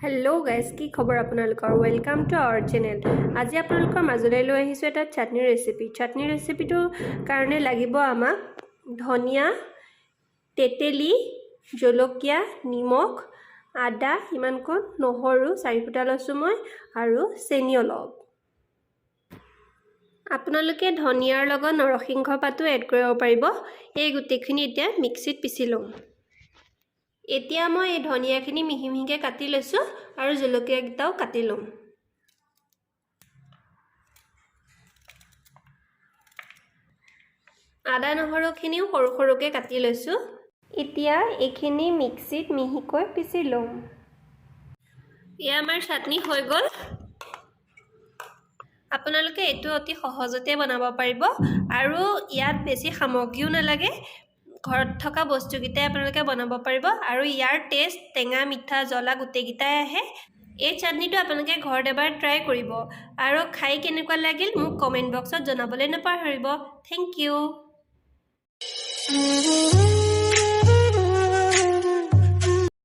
Hello' guys, কি খবৰ আপোনালোকৰ? Welcome to our channel. আজি আপোনালোকৰ মাজলৈ লৈ আহিছোঁ এটা চাটনি ৰেচিপি। চাটনি ৰেচিপিটোৰ কাৰণে লাগিব আমাক ধনিয়া, তেতেলী, জলকীয়া, নিমখ, আদা ইমানকণ, নহৰু 4 ফুটা লৈছোঁ মই আৰু চেনি অলপ। আপোনালোকে ধনিয়াৰ লগত নৰসিংহ পাতো এড কৰিব পাৰিব। এই গোটেইখিনি এতিয়া মিক্সিত পিচি ল'ম। এতিয়া মই এই ধনিয়াখিনি মিহি মিহিকৈ কাটি লৈছোঁ আৰু জলকীয়াকেইটাও কাটি ল'ম। আদা নহৰুখিনিও সৰু সৰুকৈ কাটি লৈছোঁ। এতিয়া এইখিনি মিক্সিত মিহিকৈ পিচি ল'ম। এয়া আমাৰ চাটনি হৈ গ'ল। আপোনালোকে এইটো অতি সহজতে বনাব পাৰিব আৰু ইয়াত বেছি সামগ্ৰীও নালাগে। ঘৰত থকা বস্তুকেইটাই আপোনালোকে বনাব পাৰিব আৰু ইয়াৰ টেষ্ট টেঙা, মিঠা, জ্বলা গোটেইকেইটাই আহে। এই চাটনিটো আপোনালোকে ঘৰত এবাৰ ট্ৰাই কৰিব আৰু খাই কেনেকুৱা লাগিল মোক কমেণ্ট বক্সত জনাবলৈ নাপাহৰিব। Thank you.